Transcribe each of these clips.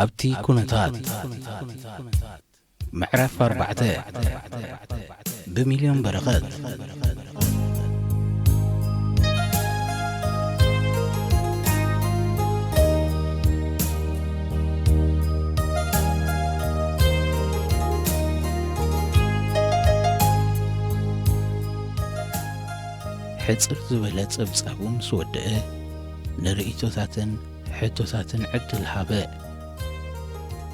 ኣብቲ ኩነታት። ምዕራፍ ኣርባዕተ። ብሚልዮን በረኸት። ሕጽር ዝበለ ጸብጻቡ ምስ ወደአ፣ ንርእይቶታትን ሕቶታትን ዕድል ሃበ።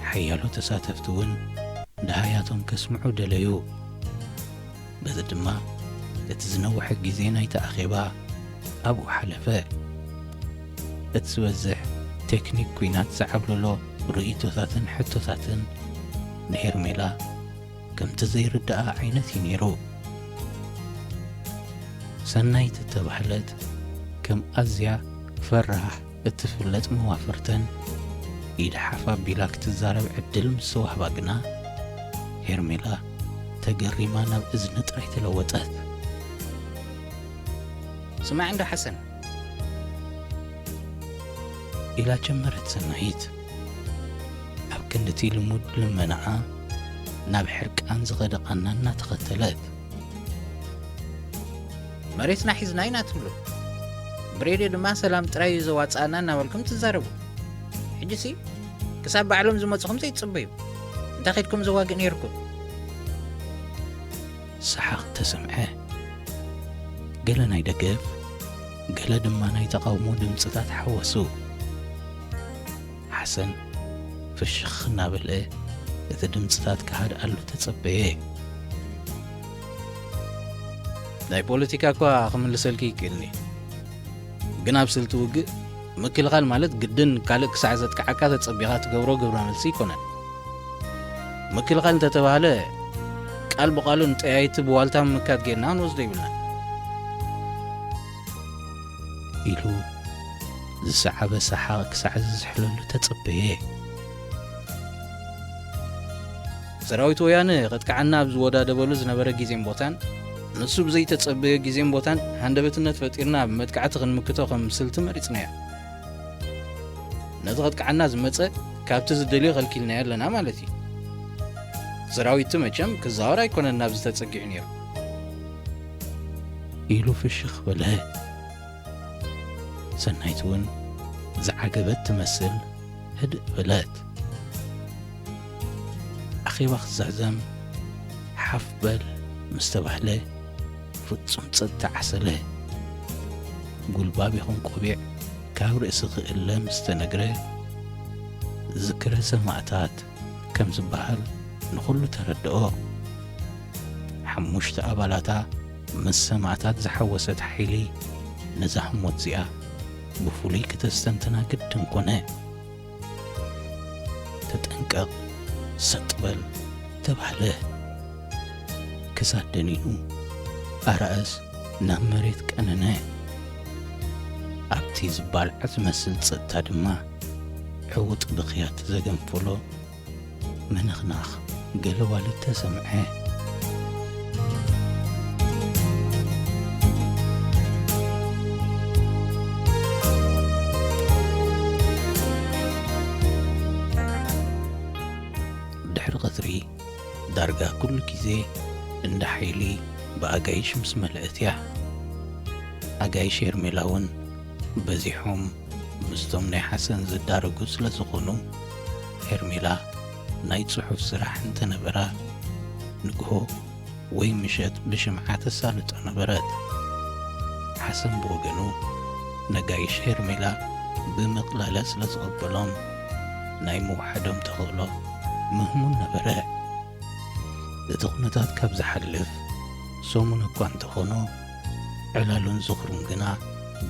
ሓያሎ ተሳተፍቲ እውን ደሃያቶም ከስምዑ ደለዩ። በዚ ድማ፣ እቲ ዝነውሐ ግዜ ናይቲ ኣኼባ ኣብኡ ሓለፈ። እቲ ዝበዝሕ ቴክኒክ ኲናት ዝዓብለሎ ርእይቶታትን ሕቶታትን ንሄርሜላ ከምቲ ዘይርድኣ ዓይነት እዩ ነይሩ። ሰናይት እተባህለት ከም ኣዝያ ፈራህ እትፍለጥ መዋፍርተን ኢድ ሓፍ ኣቢላ ክትዛረብ ዕድል ምስ ተዋህባ ግና፣ ሄርሜላ ተገሪማ ናብ እዝኒ ጥራይ ተለወጠት። "ስማዕ እንዶ ሓሰን!" ኢላ ጀመረት ሰናይት። ኣብ ክንድቲ ልሙድ ልመናኣ ናብ ሕርቃን ዝኸደ ቃና እናተኸተለት። "መሬትና ሒዝና ኢና ትብሉ፣ ብሬድዮ ድማ ሰላም ጥራይ እዩ ዘዋጽኣና እናበልኩም ትዛረቡ። ሕጂሲ ክሳብ ባዕሎም ዝመጹኹም ዘይትጽበዩ። እንታይ ኬድኩም ዘዋግእ ነይርኩም?" ሰሓቕ ተሰምዐ። ገለ ናይ ደገፍ፣ ገለ ድማ ናይ ተቓውሞ ድምጽታት ሓወሱ። ሓሰን ፍሽኽ እናበለ እቲ ድምጽታት ክሃድኣሉ ተጸበየ። "ናይ ፖለቲካ እኳ ክምልሰልኪ ይክእልኒ፣ ግን ኣብ ስልቲ ውግእ ምክልኻል ማለት ግድን ካልእ ክሳዕ ዘጥቅዓካ ተጸቢኻ ትገብሮ ግብረ መልሲ ኣይኮነን። ምክልኻል እንተተባህለ ቃል ብቓሉ ንጠያይቲ ብዋልታ ምምካት ጌርና ክንወስዶ ይብልና" ኢሉ ዝሰዓበ ሰሓቕ ክሳዕ ዝዝሕለሉ ተጸበየ። ሰራዊት ወያነ ከጥቅዓና ኣብ ዝወዳደበሉ ዝነበረ ግዜን ቦታን፣ ንሱ ብዘይተጸበዮ ግዜን ቦታን ሃንደበትነት ፈጢርና ኣብ መጥቃዕቲ ክንምክቶ ከም ስልቲ መሪጽናዮ። ነቲ ከጥቅዓና ዝመጸ ካብቲ ዝደልዮ ከልኪልናዮ ኣለና ማለት እዩ። ሰራዊት መቸም ክዛወር ኣይኮነን ናብዚ ተጸጊዑ ነይሩ። ኢሉ ፍሽኽ በለ። ሰናይት እውን ዝዓገበት ትመስል ህድእ በለት። ኣኼባ ክዛዘም ሓፍ በል ምስ ተባህለ ፍጹም ጸጥታ ዓሰለ። ጉልባብ ይኹን ቆቢዕ ካብ ርእሲ ክእለ ምስ ተነግረ፣ ዝክረ ሰማእታት ከም ዝበሃል ንኹሉ ተረድኦ። ሓሙሽተ ኣባላታ ምስ ሰማእታት ዝሓወሰት ሓይሊ ነዛ ህሞት እዚኣ ብፍሉይ ክተስተንትና ግድን ኮነ። "ተጠንቀቕ፣ ሰጥ በል" ተባህለ። ክሳድ ደኒኑ፣ ኣራእስ ናብ መሬት ቀነነ። ኣብቲ ዝባልዓ ዝመስል ጸጥታ ድማ ዕዉጥ ብኽያት ዘገንፈሎ ምንኽናኽ ገለ ዋልድ ተሰምዐ። ድሕሪ ቀትሪ ዳርጋ ኩሉ ግዜ እንዳ ሓይሊ ብኣጋይሽ ምስ መለአት እያ። ኣጋይሽ ሄርሜላ እውን በዚሖም ምስቶም ናይ ሓሰን ዝዳረጉ ስለ ዝኾኑ፣ ሄርሜላ ናይ ጽሑፍ ስራሕ እንተነበራ፣ ንግሆ ወይ ምሸት ብሽምዓ ተሳልጦ ነበረት። ሓሰን ብወገኑ፣ ነጋይሽ ሄርሜላ ብምቕላለ ስለ ዝቐበሎም፣ ናይ ምውሓዶም ተኽእሎ ምህሙን ነበረ። እቲ ኩነታት ካብ ዝሓልፍ ሰሙን እኳ እንተኾኖ፣ ዕላሉን ዝኽሩን ግና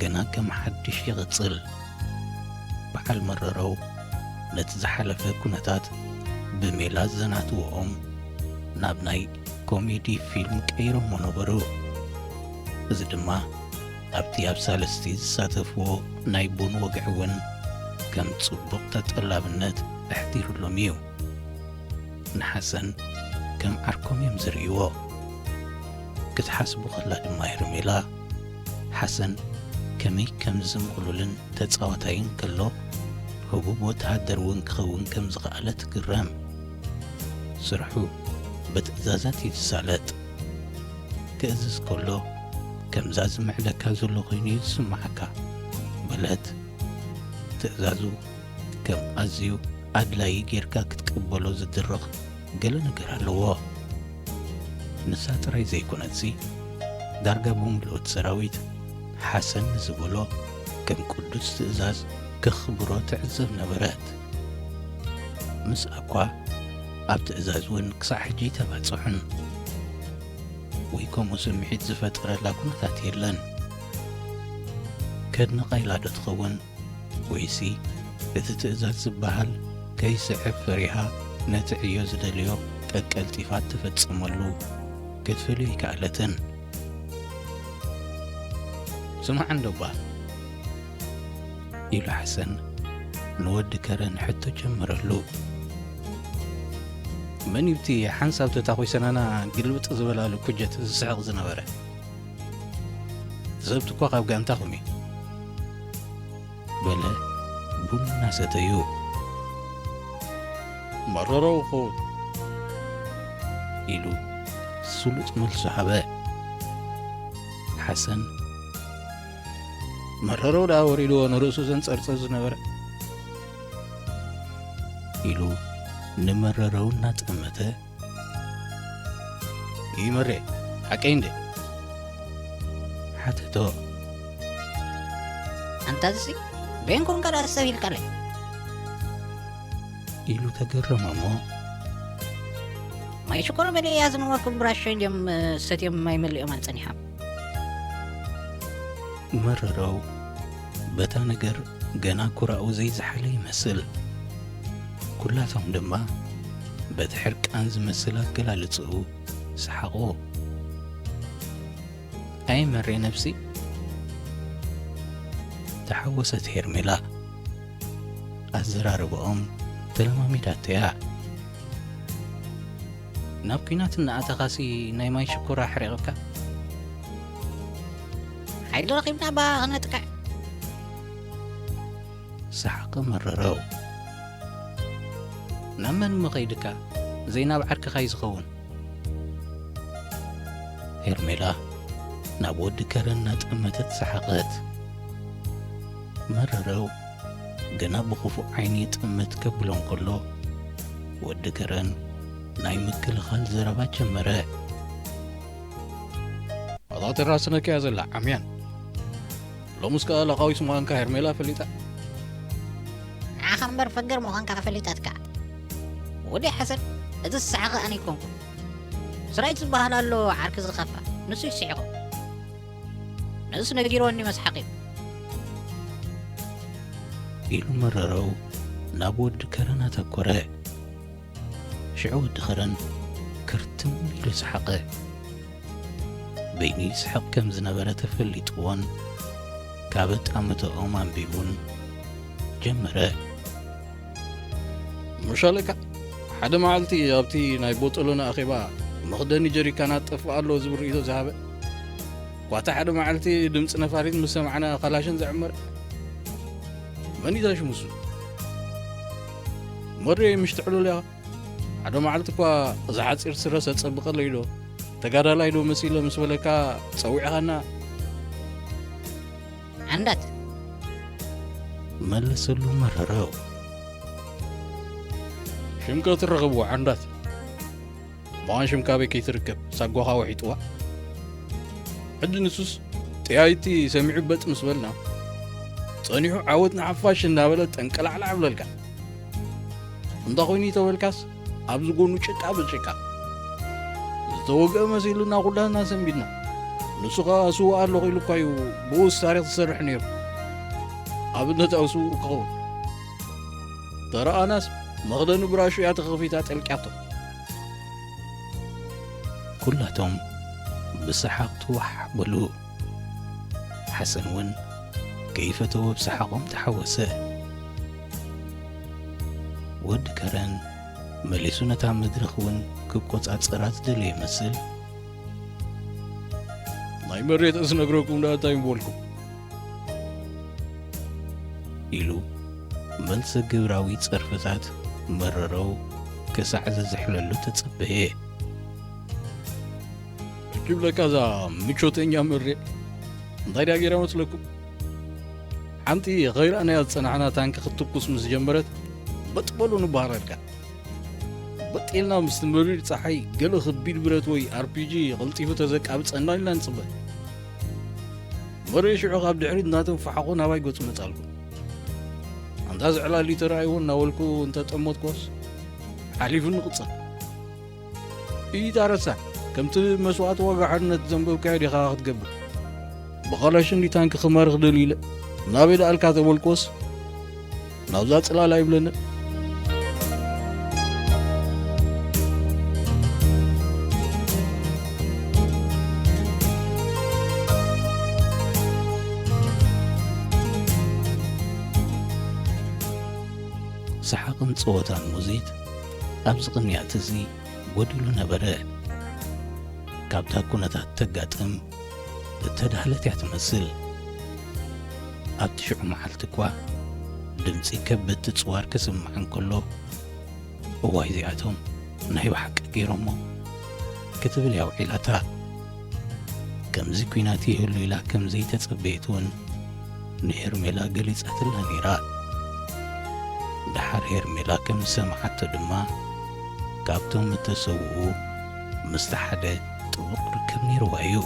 ገና ከም ሓድሽ ይቕጽል። በዓል መረረው ነቲ ዝሓለፈ ኩነታት ብሜላ ዘናትውኦም ናብ ናይ ኮሜዲ ፊልም ቀይሮሞ ነበሩ። እዚ ድማ ኣብቲ ኣብ ሳልስቲ ዝሳተፍዎ ናይ ቡን ወግዒ እውን ከም ጽቡቕ ተጠላብነት ኣሕዲሩሎም እዩ። ንሓሰን ከም ዓርኮም እዮም ዝርእይዎ። ክትሓስቦ ከላ ድማ ሄርሜላ፣ ሓሰን ከመይ ከም ዝምቕሉልን ተጻዋታይን ከሎ፣ ህቡብ ወተሃደር እውን ክኸውን ከም ዝኸኣለ ትግረም። ስርሑ ብትእዛዛት እዩ ዝሳለጥ። ክእዝዝ ከሎ፣ ከምዛ ዝምዕደካ ዘሎ ኮይኑ እዩ ዝስምዓካ፣ በለት። ትእዛዙ ከም ኣዝዩ ኣድላዪ ጌርካ ክትቅበሎ ዝድርኽ ገለ ነገር ኣለዎ። ንሳ ጥራይ ዘይኮነትሲ፣ ዳርጋ ብምልኡ እቲ ሰራዊት፣ ሓሰን ንዝበሎ ከም ቅዱስ ትእዛዝ ከኽብሮ ትዕዘብ ነበረት። ምስኣ እኳ ኣብ ትእዛዝ እውን ክሳዕ ሕጂ ኣይተባጽሑን፣ ወይ ከምኡ ስምዒት ዝፈጠረላ ኩነታት የለን። ከድንቓ ኢላ ዶ ትኸውን? ወይሲ እቲ ትእዛዝ ዝበሃል ከይስዕብ ፈሪሃ ነቲ ዕዮ ዝደልዮ ቀቀልጢፋ እተፈጸመሉ ክትፈልዮ ኣይከኣለትን። ስማዕ እንዶ እባ፣ ኢሉ ሓሰን ንወዲ ከረን ሕቶ ጀመረሉ። መን እዩ እቲ ሓንሳብ ተታኾሰናና ግልብጥ ዝበላሉ ኩጀት ዝስሕቕ ዝነበረ? ሰብቲ እኳ ካብ ጋንታኹም እዩ፣ በለ ቡን እናሰተዩ። መረረው ክኸውን፣ ኢሉ ስሉጥ መልሱ ሃበ። ሓሰን፣ መረረው ደኣ ወሪድዎ ንርእሱ ዘንጸርጽር ዝነበረ፣ ኢሉ ንመረረው እናጠመተ፣ ይመሬ፣ ሓቀይ እንዴ? ሓተቶ። ኣንታ እዚ በይን ኮንካ ደኣ ሰብ ኢልካለይ? ኢሉ ተገረመ እሞ፣ ማይ ሽኮር መሊእያ ዝነበርኩም ብራሾ እንድዮም ሰትዮም ማይ መሊኦም ኣጸኒሖም። መረረው በታ ነገር ገና ኩራኡ ዘይዝሓለ ይመስል። ኩላቶም ድማ በቲ ሕርቃን ዝመስል ኣገላልጽኡ ሰሓቑ። ኣይ መሬ ነብሲ፣ ተሓወሰት ሄርሜላ። ኣዘራርባኦም ተለማሚዳቶ እያ። ናብ ኲናት እናኣተኻሲ ናይ ማይ ሽኮር ኣሕሪቕካ? ሓይሊ ረኺብና እባ ክነጥቅዕ። ሰሓቐ መረረው። ናብ መን እሞ ከይድካ? ዘይናብ ዓርክኻ እዩ ዝኸውን። ሄርሜላ ናብ ወዲ ከረን እናጠመተት ሰሓቐት። መረረው ገና ብኽፉእ ዓይኒ ጥምት ከብሎ እንከሎ፣ ወዲ ከረን ናይ ምክልኻል ዘረባ ጀመረ። ኣታ ተራስነካ እያ ዘላ ዓምያን። ሎምስ ከኣ ለቃዊስ ምዃንካ ሄርሜላ ፈሊጣ። ንዓኻ እምበር ፈገር ምዃንካ ፈሊጣትካ። ወዲ ሓሰን፣ እቲ ዝሰሓቐ ኣነ ኣይኮንኩን። ስራይት ዝበሃል ኣሎ ዓርኪ ዝኸፍኣ፣ ንሱ እዩ ስሒቑ። ንሱ ነጊርዎ እንዲ መስሓቕ እዩ። ኢሉ መረረው ናብ ወዲ ከረን ኣተኮረ። ሽዑ ወዲ ከረን ክርትም ኢሉ ሰሓቐ። በይኑ ይስሕቕ ከም ዝነበረ ተፈሊጥዎን ካብ ኣጣምትኦም ኣንቢቡን ጀመረ። ምሻለካ ሓደ መዓልቲ ኣብቲ ናይ ቦጦሎኒ ኣኼባ መኽደኒ ጀሪካናት ጠፍእ ኣሎ ዝብል ርእይቶ ዝሃበ፣ ኳታ ሓደ መዓልቲ ድምፂ ነፋሪት ምስ ሰማዕና ካላሽን ዘዕመረ። መን እዩ ሽሙ እሱ? መሬ ምሽ ትዕሉል ኢኻ። ሓደ መዓልቲ እኳ እዚ ሓፂር ስረ ሰፀብቐለይ ዶ ተጋዳላይ ዶ መሲለ ምስ በለካ ፀዊዕኻና? ዓንዳት መለሰሉ መረረው። ሽምከ ትረኽብዎ ዓንዳት። መዋን ሽም ካበይ ከይትርከብ ሳጓኻ ውሒጥዋ። ሕጂ ንሱስ ጠያይቲ ሰሚዑ በጥ ምስ በልና፣ ጸኒሑ ዓወት ንሓፋሽ እናበለ ጠንቀላዕላዕ ብለልካ። እንታ ኾይኑ ተበልካስ፣ ኣብዚ ጎኑ ጭቃ ብጭቃ። ዝተወግአ መሲሉና ኩላና ሰንቢድና። ንሱ ኸኣ ስዉእ ኣለኹ ኢሉ እኳ እዩ ብኡስ ታሪኽ ዝሰርሕ ነይሩ። ኣብነታዊ ስዉእ ክኸውን። ተረኣናስ መኽደኑ ብራሹ እያ ተኸፊታ ጠልቅያቶ። ኩላቶም ብሰሓቕ ትዋሕ በሉ። ሓሰን እውን ከይፈተወ ብሰሓቖም ተሓወሰ። ወዲ ከረን መሊሱ ነታ መድረኽ እውን ክቆጻጸራ ዝደለየ ይመስል። ናይ መሬት እስ ነግረኩም ደኣ እንታይ ምበልኩም? ኢሉ መልሰ ግብራዊ ጸርፍታት መረረው ክሳዕ ዝዝሕለሉ ተጸበየ። ክብለካ እዛ ምቾተኛ መሬ እንታይ ድያ ገይራ መስለኩም? ሓንቲ ከይረኣናያ ዝጸናሕና ታንኪ ክትትኩስ ምስ ጀመረት፣ በጥ በሉ ንበሃለልካ። በጥ ኢልና ምስቲ መሪር ጸሓይ ገለ ከቢድ ብረት ወይ ኣር ፒ ጂ ቀልጢፉ ተዘቃብጸና ኢልና ንጽበ። መሬ ሽዑ ካብ ድሕሪት እናተንፈሓቑ ናባይ ገጹ መጻልኩ። ኣንታ ዝዕላሊ ተራእይዎ እናበልኩ እንተጠመትኮስ ሓሊፉ ንቕጽል። ኢታ ረሳሕ፣ ከምቲ መስዋእቲ ዋጋ ሓርነት ዘንበብካዮ ዲኻ ክትገብር? ብኻላሽን ዲታንኪ ክማርኽ ደልዩ ኢለ ናበይ ደኣልካ ተበልኮስ ናብዛ ጽላል ኣይብለንን። ሰሓቕን ጸወታን ሙዚት ኣብዚ ቅንያት እዚ ጎዲሉ ነበረ። ካብታ ኩነታት ተጋጥም እተዳህለት እያ ትመስል። ኣብቲ ሽዑ መዓልቲ እኳ ድምጺ ከበድቲ ጽዋር ክስማዕ እንከሎ፣ "እዋይ፣ እዚኣቶም ናይ ብሓቂ ገይሮሞ" ክትብል እያ ውዒላታ። ከምዚ ኲናት ይህሉ ኢላ ከም ዘይተጸበየት እውን ንሄርሜላ ገሊጻትላ ነይራ። ደሓር ሄርሜላ ከም ዝሰምዓቶ ድማ፣ ካብቶም እተሰውኡ ምስቲ ሓደ ጥቡቕ ርክብ ነይርዋ እዩ።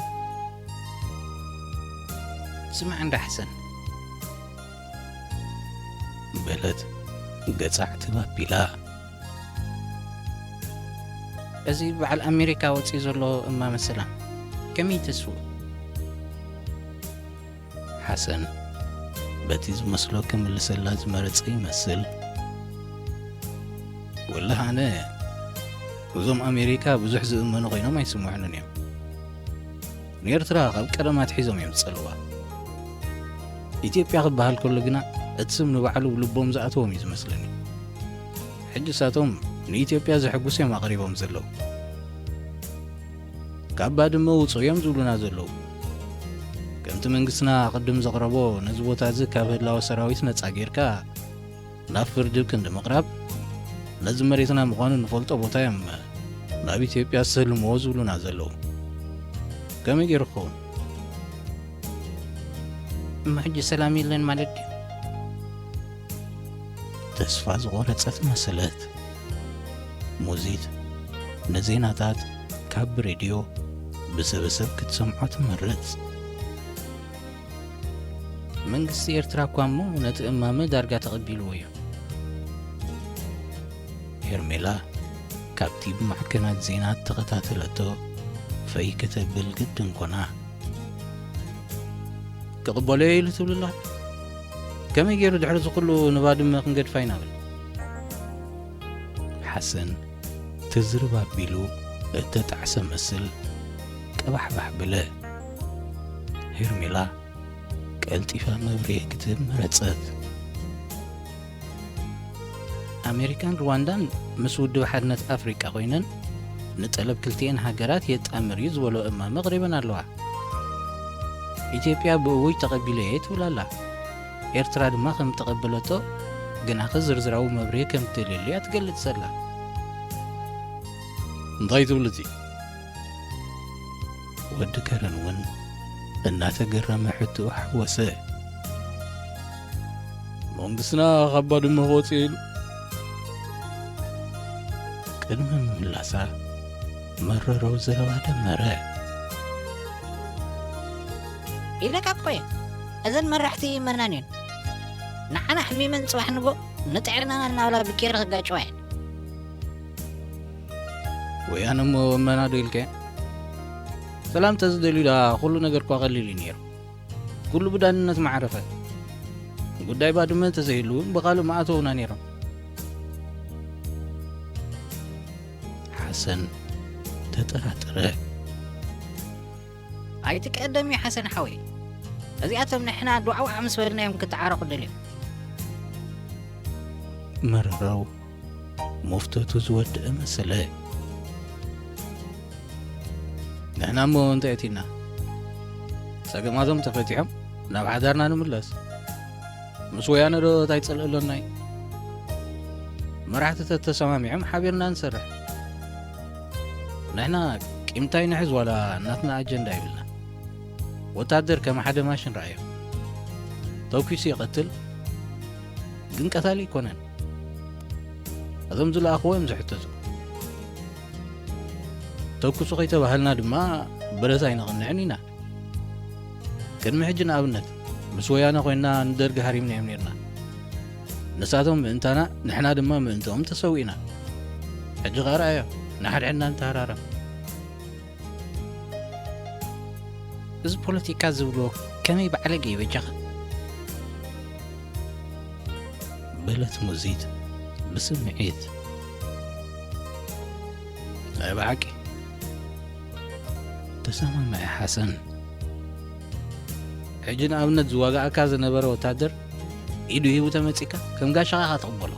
"ስማዕ እንዳ ሓሰን" በለት ገጻ ዕትብ ኣቢላ። "እዚ በዓል ኣሜሪካ ወጺኡ ዘሎ እማመ ሰላም ከመይ ተስፍኡ?" ሓሰን በቲ ዝመስሎ ክምልሰላ ዝመረጸ ይመስል። "ወላሂ ኣነ እዞም ኣሜሪካ ብዙሕ ዝእመኑ ኮይኖም ኣይስምዑንን እዮም። ንኤርትራ ካብ ቀደም ኣትሒዞም እዮም ዝጸልዋ። ኢትዮጵያ ክበሃል ከሎ ግና እቲ ስም ንባዕሉ ብልቦም ዝኣተዎም እዩ ዝመስለኒ። ሕጂ እሳቶም ንኢትዮጵያ ዘሐጉስ እዮም ኣቕሪቦም ዘለዉ። ካብ ባድመ ውጹ እዮም ዝብሉና ዘለዉ። ከምቲ መንግስትና ቅድም ዘቕረቦ ነዚ ቦታ እዚ ካብ ህላወ ሰራዊት ነጻ ጌርካ ናብ ፍርዲ ክንዲ ምቕራብ፣ ነዚ መሬትና ምዃኑ ንፈልጦ ቦታ እዮም ናብ ኢትዮጵያ ዝሰልምዎ ዝብሉና ዘለዉ። ከመይ ገይሩ ክኸውን?" "እሞ ሕጂ ሰላም የለን ማለት ድዩ?" ተስፋ ዝቖረጸት መሰለት። ሙዚት ንዜናታት ካብ ሬድዮ ብሰበሰብ ክትሰምዖ ትመርጽ። "መንግስቲ ኤርትራ እኳ እሞ ነቲ እማመ ዳርጋ ተቐቢልዎ እዩ።" ሄርሜላ ካብቲ ብማዕከናት ዜና እተኸታተለቶ ፈይ ከተብል ግድን ኮና። "ክቕበሎ እየ ኢሉ ትብል ኣለኻ? ከመይ ገይሩ ድሕሪ እዚ ኩሉ ንባድመ ክንገድፋ ኢና?" በል። ሓሰን ትዝርብ ኣቢሉ እተጣዕሰ መስል ቀባሕባሕ በለ። ሄርሜላ ቀልጢፋ መብርሂ ክትህብ መረጸት። ኣሜሪካን ሩዋንዳን ምስ ውድብ ሓድነት ኣፍሪቃ ኮይነን ንጠለብ ክልቲኤን ሃገራት የጣምር እዩ ዝበሎ እማመ ኣቕሪበን ኣለዋ። ኢትዮጵያ ብእውጅ ተቐቢለየ ትብል ኣላ። ኤርትራ ድማ ከም ተቐበለቶ ግናኸ ዝርዝራዊ መብርሂ ከም ትደልየሉ እያ ትገልጽ ዘላ። እንታይ ትብል እቲ? ወዲ ከረን እውን እናተገረመ ሕቶኡ ሓወሰ። መንግስትና ካብ ባድመ ክወፅእ ኢሉ። ቅድሚ ምላሳ መረረው ዘረባ ደመረ። ኢለካ እኮ እየ፣ እዘን መራሕቲ መናን እየን። ንዓና ሕሚመን ጽባሕ ንጎ ንጥዕናና እናብላ ብኬሪ ክጋጭዋ እየን። ወያነ እሞ መና ዶ ኢልከ? ሰላም ተዝደልዩ ደኣ ኩሉ ነገር እኳ ቀሊል እዩ ነይሩ። ኩሉ ብዳንነት ማዕረፈ። ጉዳይ ባድመ እንተዘይህሉ እውን ብኻልእ ምኣተውና ነይሮም። ሓሰን ተጠራጠረ። ኣይትቀደም እዩ ሓሰን ሓወይ። እዚኣቶም ንሕና ዱዓውዓ ምስ በልናዮም ክትዓረቑ ደልዮም። መረረው መፍተቱ ዝወደአ መሰለ። ንሕና እሞ እንታይ ኣቲና? ጸገማቶም ተፈቲሖም ናብ ሓዳርና ንምለስ። ምስ ወያነ ዶ እንታይ ጸልእ ኣሎና እዩ? መራሕቲ ተተሰማሚዖም ሓቢርና ንሰርሕ። ንሕና ቂምታይ ንሕዝ ዋላ ናትና ኣጀንዳ ይብልና። ወታደር ከም ሓደ ማሽን ረኣዮ። ተኩሱ ይቐትል፣ ግን ቀታሊ ኣይኮነን። እዞም ዝለኣኽዎ እዮም ዝሕተቱ። ተኩሱ ከይተባህልና ድማ ብረት ኣይነቕንዕን ኢና። ቅድሚ ሕጂ ንኣብነት ምስ ወያነ ኮይንና ንደርጊ ሃሪምናዮም ነርና። ንሳቶም ምእንታና ንሕና ድማ ምእንትኦም ተሰዊእና። ሕጂ ኸኣ ረኣዮ፣ ንሓድሕድና ንተሃራረም። እዚ ፖለቲካ ዝብልዎ ከመይ ባዕለገ ይበጃኻ? በለት ሙዚት ብስምዒት። ናይ ብሓቂ ተሰማምዐ ሓሰን። ሕጂ ንኣብነት ዝዋጋኣካ ዝነበረ ወታደር ኢዱ ሂቡ ተመጺካ ከም ጋሻኻ ኢኻ ትቕበሎ።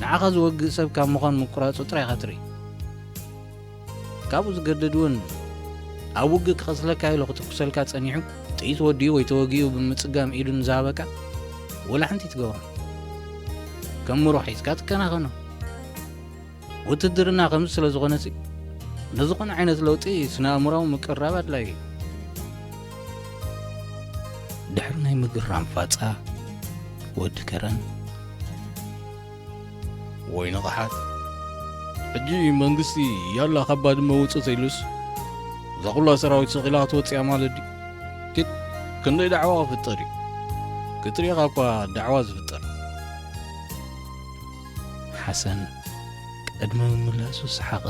ንዓኻ ዝወግእ ሰብ ካብ ምዃን ምቁራጹ ጥራይ ኢኻ ትርኢ። ካብኡ ዝገድድ እውን ኣብ ውግእ ክቐስለካ ኢሉ ክትኩሰልካ ጸኒሑ ጥይት ወዲኡ ወይ ተወጊኡ ብምጽጋም ኢዱ ንዝሃበካ ወላ ሓንቲ ትገብሮ ከም ምሩኽ ሒዝካ ትከናኸኖ። ውትድርና ከምዚ ስለ ዝኾነሲ ንዝኾነ ዓይነት ለውጢ ስነ ኣእምራዊ ምቅርራብ ኣድላዩ እዩ። ድሕሪ ናይ ምግርራም ፋጻ ወዲ ከረን ወይ ንቕሓት። ሕጂ መንግስቲ ያላ ካብ ባድመ ውጽእ ተኢሉስ እዛ ኩላ ሰራዊት ሰቒላ ክትወጽእ እያ ማለት ድዩ? ኪድ ክንደይ ዳዕዋ ክፍጠር እዩ? ክትሪእኻ እኳ ዳዕዋ ዝፍጠር። ሓሰን ቅድሚ ምምላሱ ሰሓቐ።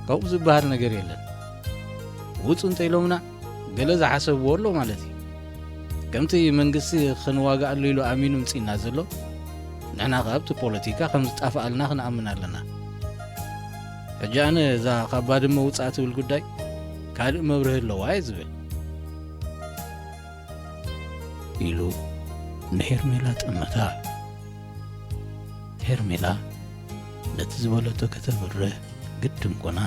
ከምኡ ዝበሃል ነገር የለን። ውጹ እንተ ኢሎምና ገለ ዝሓሰብዎ ኣሎ ማለት እዩ። ከምቲ መንግስቲ ክንዋግኣሉ ኢሉ ኣሚኑ ምጺእና ዘሎ፣ ንሕና ከኣ ኣብቲ ፖለቲካ ከም ዝጣፍኣልና ክንኣምን ኣለና። ሕጂ ኣነ እዛ ካብ ባድመ ውጻእ ትብል ጉዳይ ካልእ መብርሂ ኣለዋ እየ ዝብል። ኢሉ ንሄርሜላ ጠመታ። ሄርሜላ ነቲ ዝበለቶ ከተብርህ ግድን ኮና።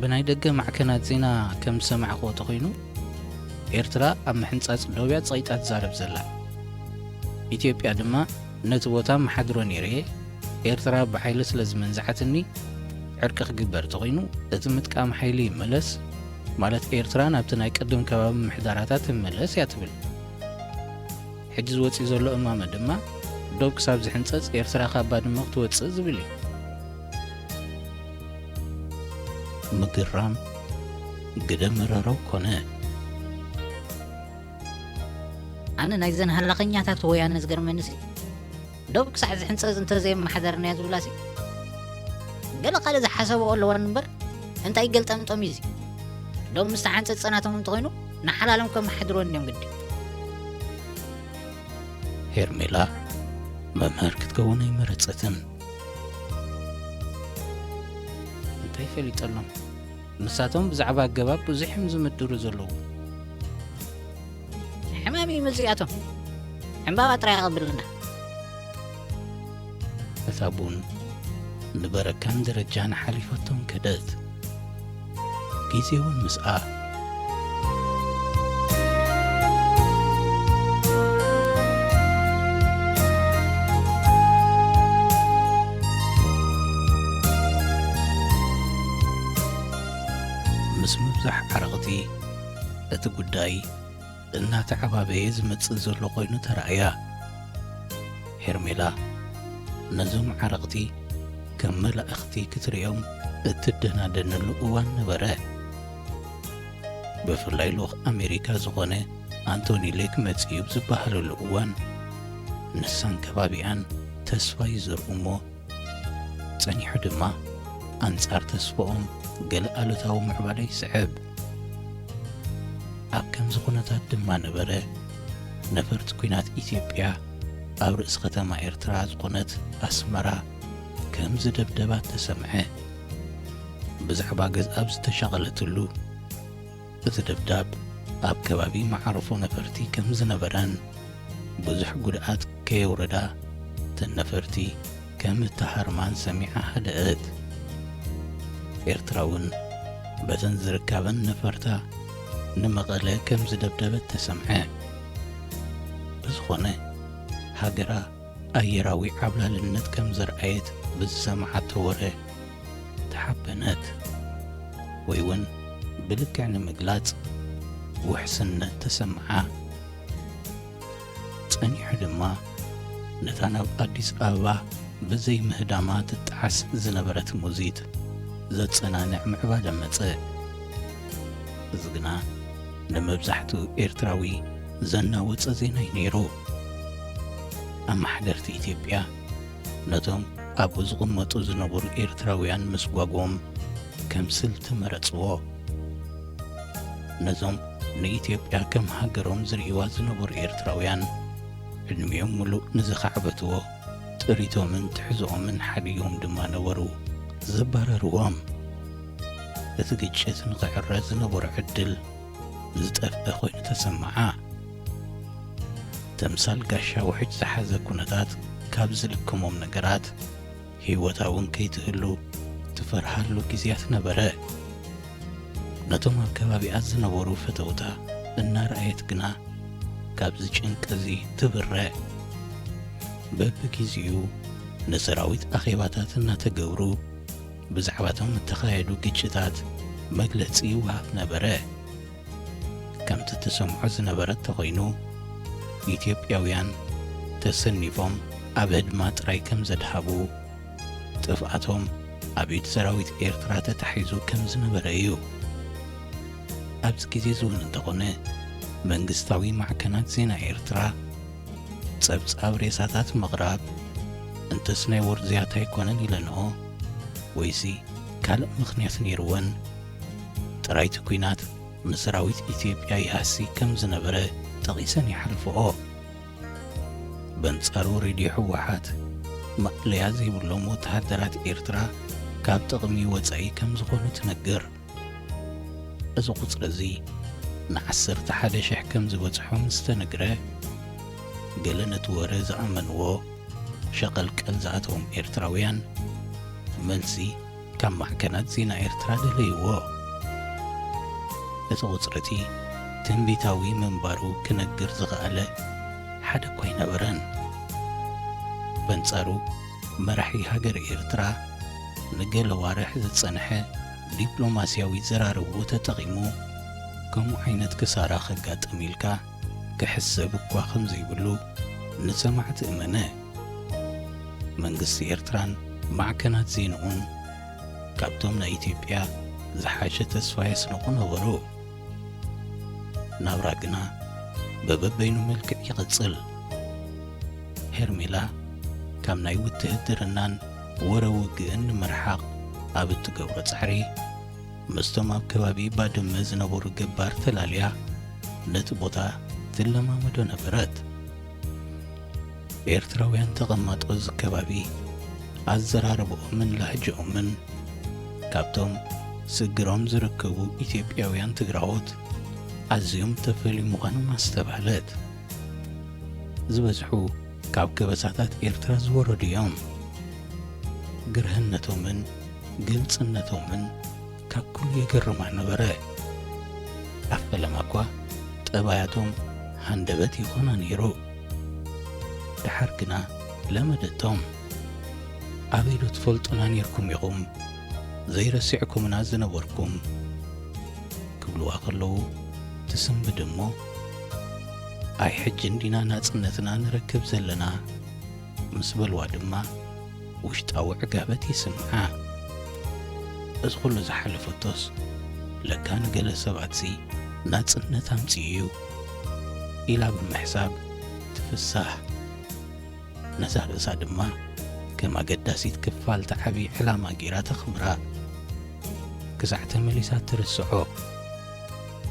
ብናይ ደገ ማዕከናት ዜና ከም ዝሰማዕክዎ ተኾይኑ፣ ኤርትራ ኣብ ምሕንጻጽ ደውያ ጸቒጣ ትዛረብ ዘላ። ኢትዮጵያ ድማ ነቲ ቦታ መሓድሮ ነይረ እየ፣ ኤርትራ ብሓይሊ ስለ ዝመንዝዓትኒ ዕርቂ ክግበር ተኾይኑ እቲ ምጥቃም ሓይሊ ይመለስ፣ ማለት ኤርትራ ናብቲ ናይ ቅድም ከባቢ ምሕዳራታ ትመለስ እያ ትብል። ሕጂ ዝወጽእ ዘሎ እማመ ድማ ዶብ ክሳብ ዝሕንጸጽ ኤርትራ ካብ ባድመ ክትወጽእ ዝብል እዩ። ምግርራም ግደ መረረው ኮነ። ኣነ ናይዘን ሃላኸኛታት ወያነ ዝገርመንሲ ዶብ ክሳዕ ዝሕንጸጽ እንተዘየመሓደርናዮ ዝብላሲ ገለ ካልእ ዝሓሰብኦ ኣለወን እምበር እንታይ ይገልጠምጦም እዩ እዚ? ዶብ ምስ ተሓንጸጸ ናቶም እንተኾይኑ ንሓላሎም ከመሓድርወን እዮም ግዲ። ሄርሜላ መምህር ክትከውን ኣይመረጸትን። እንታይ ፈሊጠሎም? ንሳቶም ብዛዕባ ኣገባብ ብዙሕ እዮም ዝምድሩ ዘለዉ። ሕማም እዩ መዚኣቶም። ዕምባባ ጥራይ ኣቐብልና። እታ ቡን ንበረካን ደረጃን ሓሊፋቶም ከደት። ግዜ እውን ምስኣ። ምስ ምብዛሕ ዓረቕቲ እቲ ጉዳይ እናተዓባበየ ዝመጽእ ዘሎ ኮይኑ ተራእያ። ሄርሜላ ነዞም ዓረቕቲ ከም መላእኽቲ ክትርእዮም እትደናደነሉ እዋን ነበረ። ብፍላይ ልኡኽ ኣሜሪካ ዝኾነ ኣንቶኒ ሌክ መጺኡ ኣብ ዝበሃለሉ እዋን፣ ንሳን ከባቢኣን ተስፋ ይዘርኡ እሞ፣ ጸኒሑ ድማ ኣንጻር ተስፍኦም ገለ ኣሉታዊ ምዕባለ ይስዕብ። ኣብ ከምዚ ኩነታት ድማ ነበረ ነፈርቲ ኲናት ኢትዮጵያ ኣብ ርእሲ ከተማ ኤርትራ ዝኾነት ኣስመራ ከም ዝደብደባ ተሰምዐ። ብዛዕባ ገዝኣ ኣብ ዝተሻቐለትሉ፣ እቲ ደብዳብ ኣብ ከባቢ መዓርፎ ነፈርቲ ከም ዝነበረን ብዙሕ ጉድኣት ከየውረዳ እተን ነፈርቲ ከም እተሃርማን ሰሚዓ ሃደአት። ኤርትራ እውን በተን ዝርካበን ነፈርታ ንመቐለ ከም ዝደብደበት ተሰምዐ። ብዝኾነ፣ ሃገራ ኣየራዊ ዓብላልነት ከም ዘርኣየት ብዝሰምዓቶ ወረ ተሓበነት፣ ወይ እውን ብልክዕ ንምግላጽ ውሕስነት ተሰምዓ። ጸኒሑ ድማ ነታ ናብ ኣዲስ ኣበባ ብዘይ ምህዳማ ትጠዓስ ዝነበረት ሙዚት ዘጸናንዕ ምዕባለ መጸ። እዚ ግና ንመብዛሕትኡ ኤርትራዊ ዘናወጸ ዜና እዩ ነይሩ። ኣመሓደርቲ ኢትዮጵያ ነቶም ኣብኡ ዝቕመጡ ዝነበሩ ኤርትራውያን ምስጓጎም ከም ስልቲ መረጽዎ። ነዞም ንኢትዮጵያ ከም ሃገሮም ዝርእይዋ ዝነበሩ ኤርትራውያን፣ ዕድሚኦም ምሉእ ንዝኻዕበትዎ ጥሪቶምን ትሕዝኦምን ሓዲጎም ድማ ነበሩ ዘባረርዎም። እቲ ግጭት ንኽዕረ ዝነበሮ ዕድል ዝጠፍአ ኮይኑ ተሰምዓ። ተምሳል ጋሻ ውሕጅ ዝሓዘ ኩነታት ካብ ዝልክሞም ነገራት፣ ህይወታ እውን ከይትህሉ ትፈርሃሉ ግዜያት ነበረ። ነቶም ኣብ ከባቢኣ ዝነበሩ ፈተውታ እናረኣየት ግና ካብዚ ጭንቂ እዚ ትብረ። በብግዜኡ ንሰራዊት ኣኼባታት እናተገብሩ ብዛዕባቶም እተኻየዱ ግጭታት መግለጺ ይወሃብ ነበረ። ከምቲ ትሰምዖ ዝነበረት ተኾይኑ፣ ኢትዮጵያውያን ተሰኒፎም ኣብ ህድማ ጥራይ ከም ዘድሃቡ፣ ጥፍኣቶም ኣብ ኢድ ሰራዊት ኤርትራ ተታሒዙ ከም ዝነበረ እዩ። ኣብዚ ግዜ እዚ እውን እንተኾነ፣ መንግስታዊ ማዕከናት ዜና ኤርትራ ጸብጻብ ሬሳታት ምቕራብ፣ እንተስ ናይ ወርዝያት ኣይኮነን ኢለንኦ፣ ወይሲ ካልእ ምኽንያት ነይርወን፣ ጥራይቲ ኲናት ንሰራዊት ኢትዮጵያ ይሃሲ ከም ዝነበረ ጠቒሰን ይሓልፍኦ። በንጻሩ፣ ሬድዮ ህወሓት ማእለያ ዘይብሎም ወተሃደራት ኤርትራ ካብ ጥቕሚ ወጻኢ ከም ዝኾኑ ትነግር። እዚ ቁጽሪ እዚ ንዓሰርተ ሓደ ሽሕ ከም ዝበጽሖ ምስ ተነግረ፣ ገለ ነቲ ወረ ዝኣመንዎ ሸቐልቀል ዝኣተዎም ኤርትራውያን፣ መልሲ ካብ ማዕከናት ዜና ኤርትራ ደለይዎ። እቲ ቁጽሪ እቲ ትንቢታዊ ምንባሩ ክነግር ዝኸኣለ ሓደ እኳ ኣይነበረን። በንጻሩ፣ መራሒ ሃገር ኤርትራ ንገለ ዋርሕ ዝጸንሐ ዲፕሎማስያዊ ዘራረብኡ ተጠቒሙ፣ ከምኡ ዓይነት ክሳራ ከጋጥም ኢልካ ክሕሰብ እኳ ከም ዘይብሉ ንሰማዕቲ እመነ። መንግስቲ ኤርትራን ማዕከናት ዜንኡን ካብቶም ናይ ኢትዮጵያ ዝሓሸ ተስፋ የስንቑ ነበሩ። ናብራ ግና በበበይኑ መልክዕ ይቕጽል። ሄርሜላ ካብ ናይ ውትህድርናን ወረ ውግእን ንምርሓቕ ኣብ እትገብሮ ጻዕሪ፣ ምስቶም ኣብ ከባቢ ባድመ ዝነበሩ ገባር ተላልያ ነቲ ቦታ ትለማመዶ ነበረት። ኤርትራውያን ተቐማጦ እዚ ከባቢ ኣዘራርብኦምን ላህጅኦምን ካብቶም ስግሮም ዝርከቡ ኢትዮጵያውያን ትግራዎት ኣዝዮም ተፈልዩ ምዃኖም ኣስተብሃለት። ዝበዝሑ ካብ ከበሳታት ኤርትራ ዝወረዱ እዮም። ግርህነቶምን ግልጽነቶምን ካብ ኩሉ የገርማ ነበረ። ኣብ ፈለማ እኳ ጠባያቶም ሃንደበት ይኾና ነይሩ። ደሓር ግና ለመደቶም። ኣበይ ዶ ትፈልጡና ነይርኩም ኢኹም ዘይረሲዕኩምና ዝነበርኩም? ክብልዋ ከለዉ ትስንብድ እሞ፣ ኣይ ሕጂ እንዲና ናጽነትና ንረክብ ዘለና ምስ በልዋ ድማ ውሽጣዊ ዕጋበት ይስምዓ። እዚ ኩሉ ዝሓለፈቶስ ለካ ንገለ ሰባትሲ ናጽነት ኣምጺኡ እዩ ኢላ ብምሕሳብ ትፍሳህ። ነዛ ርእሳ ድማ ከም ኣገዳሲት ክፋል እቲ ዓቢ ዕላማ ገይራ ተኽብራ። ክሳዕ ተመሊሳ ትርስዖ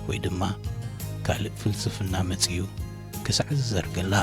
ወይ ድማ ካልእ ፍልስፍና መጺኡ ክሳዕ ዝዘርገላ።